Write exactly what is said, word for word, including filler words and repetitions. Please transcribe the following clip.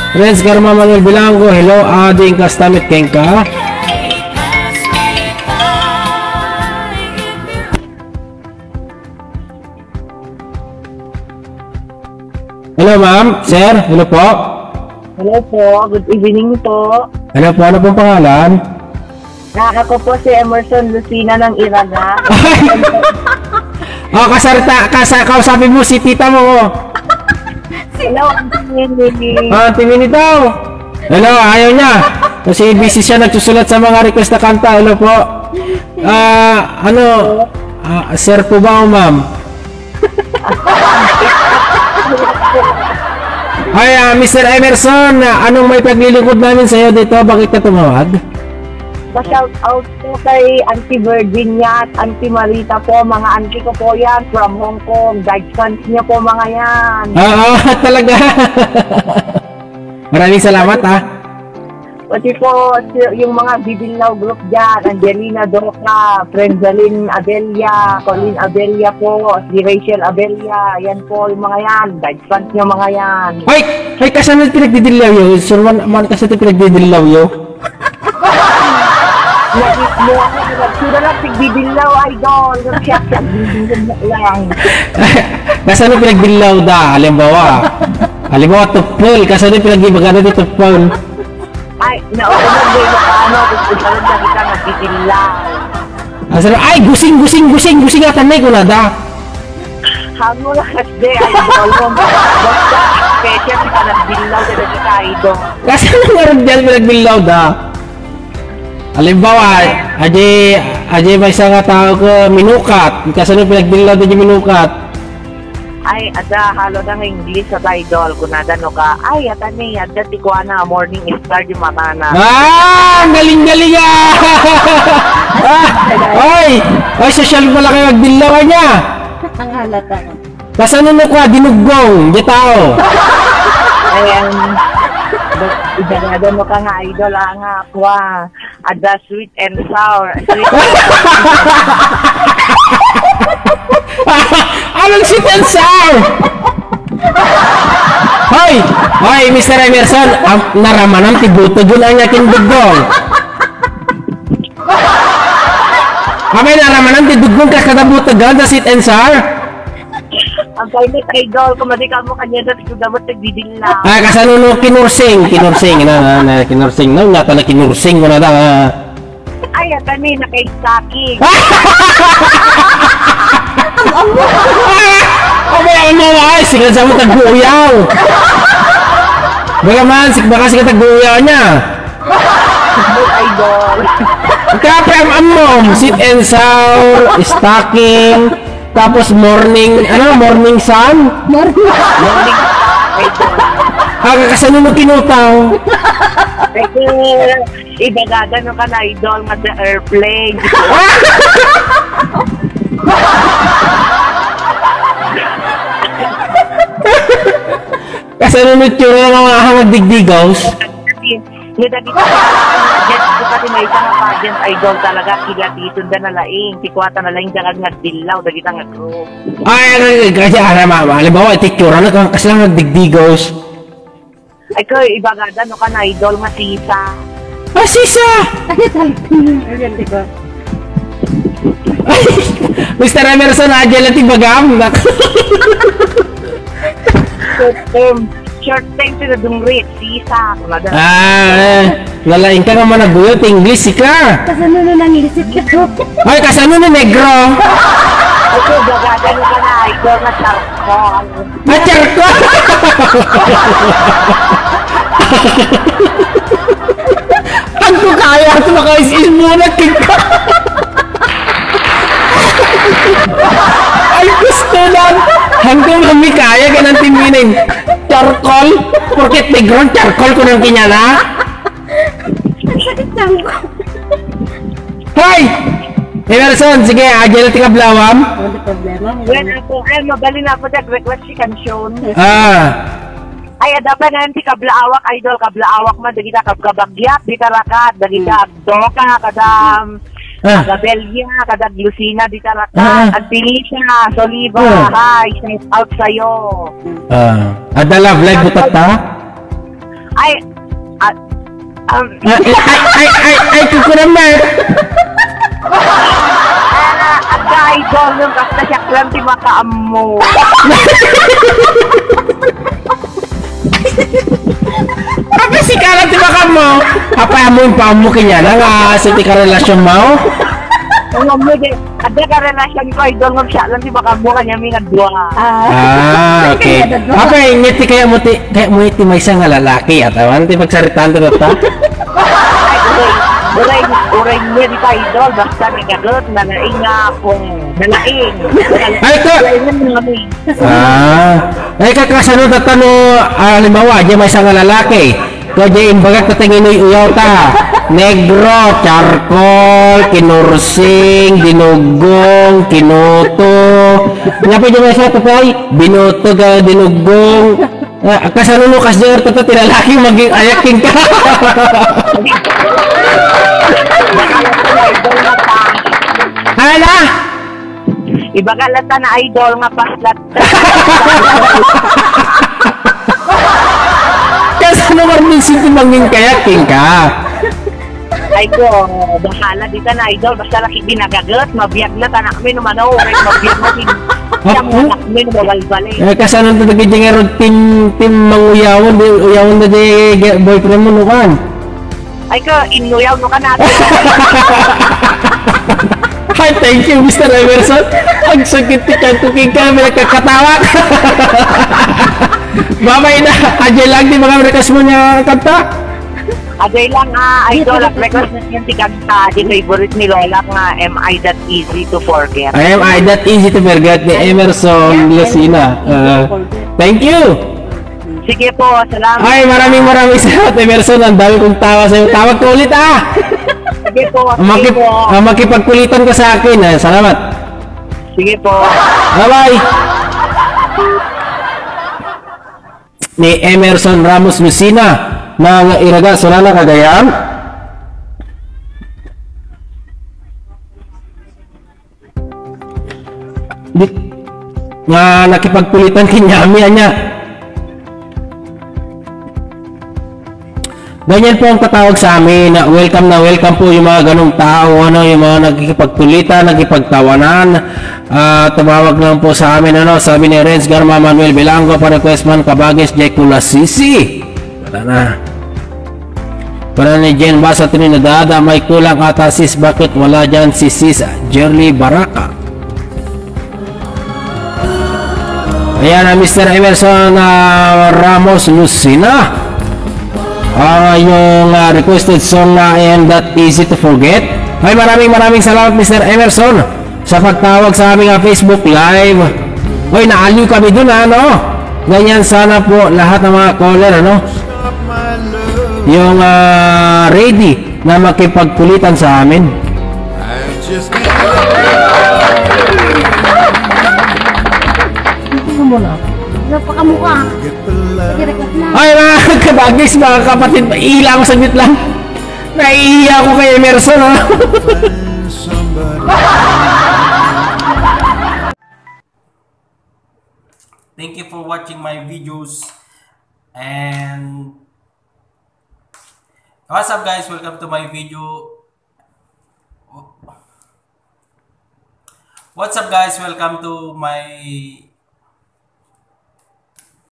Renz Garma Manuel Bilanggo, hello, ading kastamit kenka. Hello, ma'am, sir, hello po. Hello po, good evening po. Hello po, ano pong pangalan? Ah, ako po si Emerson Lucina ng Iraga. Oh, kasarita, kasa, kausapin mo si tita mo. Hello, Auntie Winnie. Ah, Auntie Winnie daw. Hello, ayaw niya. Kasi busy siya nagsusulat sa mga request na kanta. Hello po. Ah, ano? Ah, sir po ba o ma'am? Ay, ah, Mister Emerson, ah, anong maipaglilingkod namin sa'yo dito? Bakit ka tumawag? Pa-shout out po kay Auntie Virginia at Auntie Marita po. Mga auntie ko po yan from Hong Kong. Dodge fans niyo po mga yan. Oo, talaga. Maraming salamat, ah. Pati po si, yung mga Bibillaw group dyan, Angelina Doca, Frenzaline Abella, Colleen Abella po, si Rachel Abella, yan po yung mga yan. Dodge fans niyo mga yan. Ay! Ay, kasano pinagdidillaw yo? Sir, man, man kasano pinagdidillaw yo? Nagit mo ako, nagsuda lang, tigdidillaw, idol. Nagsiyak, nagdidillaw lang. Kasano pinagdillaw da? Halimbawa, halimbawa, tupol. Kasano pinagdibaga na di tupol? Ay, naunod mo yung ano, kung saan na kita nagdidillaw. Asal, ay, gusing, gusing, gusing, gusing, atan na, kunada. Hango na kasi, idol mo. Basta, special kita nagdillaw, kita kita, idol. Kasano nga rin dyan pinagdillaw da? Halimbawa, aje, aje may isa nga tao ko minukat. Kasano pinagdillaw da di minukat? Ay, ada, halo na nga English sa idol. Kunada no ka, ay, ata ni, ada ti kuana, morning star di matana. Ah, ang galing-galing ah! Ah, ay, ay, social pala kayo magdillaw niya. Ang halata. Kasano no kwa, dinuggong, di tao. Ayan. Ibarada mo ka nga, idol, ah, nga, kwa. Ada sweet and sour. Sweet and sour. Anong sweet and sour? Hoy! Hoy, Mister Emerson, am, naramanan ti butugon anya kin duggong. Amay naramanan ti duggong kas kada butugon, the sweet and sour? Ang kainit, idol, kung madi ka mo kanya na, tigda mo, tigdiding na. Ah, kasano no kinursing, kinursing, na, na, na, kinursing, no? Nga tala kinursing mo na da, ah. Ay, ata ni, naka-stocking. Abay, ang mga ay, sigan sa mo tagbuyaw. Baka man, sik-, baka sigan tagbuyaw niya. Idol. Kape ang amom, sweet and sour, stocking, tapos morning, ano, morning sun? Morning. Morning. Idol. Aga kasano mo kinutang? Idol. Ibagada no kan idol nga the airplane. Kasano no tsura nga mga hangag digdigaws? Nga dagiti pageant, ko pati maysa nga pageant idol talaga, kila dito da na laing, ti kuwata na laing dagan nga dillaw, dagita nga group. Ay, ay, ay, ay, ay, ma, ma, halimbawa, iti tsura na, kas-, kasla nga digdigaws. Ay, ko, ibagada, no, kan idol nga sisa. Ah, sisa! Ay, talaga. Ayan, di ba? Ay, Mister Emerson, adya lang ti bagam. Short term. Short time ti nadungrit, sisa, kumbaga. Ah, eh, nalaing ka nga managuyo ti English, sika. Kasano no nanglisit ka? Ay, kasano no negro? Ito, gagagan ka na, ikaw na charcoal. Ah, charcoal! Ang ko kaya, ito makaisis muna, kika. Ay, gusto lang. Hanggang kami kaya ka ng timinin. Charcoal. Porket negro, charcoal ko nang kinyana. Sakit lang ko. Hoy! Emerson, sige, adya na ti kablawam. Ano problema mo? Well, ako, ay, mabalin ako, nag-request si kansion. Ah. Ay, adda pa nga ti kablaawak, idol, kablaawak man, dagita kabkabagyat, dita rakat, dagita Hmm. agdoka, kada, Ah. Agabelya, kada Glusina, dita rakat, Ah. Antilisa, Soliva, Ah. hi, shout out sa'yo. Ah. Adda love life, butat ta? Ay, ah, um, Ay, ay, ay, ay, ay, kukunan na. Ah, agka-idol, no, basta siak lang ti makaammo. Apay, sika lang ti makaammo. Apay, ammo, impaammo kaniana nga, sa ti karelasyon mo? Ang ammo, di, adda karelasyon ko, idol, nga siak lang ti makaammo kaniami nga dua. Ah, okay. Apay, ngem ti kayatmo ti, kayatmo ti maysa nga lalaki, atawa ti pagsaritaanta, ta? Ay, uray, uray, uray, ngem dita, idol, basta nagaget, nalaing nga akong, nalaing. Ay, to! Nalaing nga nalaing. Ah. Ay, ka-, kasano tatta no, ah, halimbawa, diay maysa nga lalaki. Kadiay imbagak tatta nga inuy-uyawta. Negro, charcoal, kinursing, dinuggong, kinuto. Ania pay diay maysa, tatay? Binuto ka, dinuggong. Ah, kasano no kasdiay tatta ti lalaki nga agin-ayak kenka? Hala! Ibagak latta na, idol, nga paslat. Kasano nga minsan ti mangin-ayak kenka? Ay ko, bahala dita na, idol. Basta laki di nagaget, mabiag na tanakmi no mano, uray mabiag na din. Apo? Tanakmi no mabalbali. Eh, kasano to dagiti nga ron team, team manguyawon, di, uyawon na di ge-, boyfriend mo, no kan? Ay ko, inuyaw no ka natin. Hi, thank you, Mister Emerson. Agsakit ti tiyan ko kenka, may nagkakatawa. Bye-bye na. Adiay lang ti mga request mo nga kanta. Adiay lang, ah, idol, ang request na ti kanta, di favorite ni Lola nga, Am I That Easy to Forget? Am I That Easy to Forget ni Emerson Lucina. Ah, thank you. Sige po, salamat. Ay, maraming, maraming salamat, Emerson. Ang dami kong tawa sa'yo. Tawag ka ulit, ah. Sige po, sige Makip-, po. ah, makipagkulitan ka sa akin, ah. Salamat. Sige po. Bye-bye. Ni Emerson Ramos Lucina ng Iraga, Solana, Cagayan. Di, nga nakipagkulitan kaniami, ania. Ganyan po ang tatawag sa amin. Welcome na welcome po yung mga ganong tao, ano, yung mga nakikipagkulitan, nakipagtawanan. Ah, tumawag lang po sa amin, ano, sabi ni Renz Garma, Manuel Bilango, pa-request man, Kabagis, Jay Kulasisi. Wala na. Para ni Jen Basa Trinidad, ah, may kulang ata, sis, bakit wala dyan si sis Jerly Baraka? Ayan, ah, Mister Emerson, ah, Ramos Lucina. Ang iyong, ah, requested song na I Am That Easy to Forget. Ay, maraming, maraming salamat, Mister Emerson, sa pagtawag sa aming, ah, Facebook Live. Oy, naaliw kami dun, ah, no? Ganyan sana po lahat ng mga caller, ano? Yung, ah, ready na makipagkulitan sa amin. Hindi mo na. Napakamukha. Sige, request na. Ay, mga kabagis, mga kapatid, ilang saglit lang. Naiiya ako kay Emerson, ha? Thank you for watching my videos. And what's up, guys? Welcome to my video. What's up, guys? Welcome to my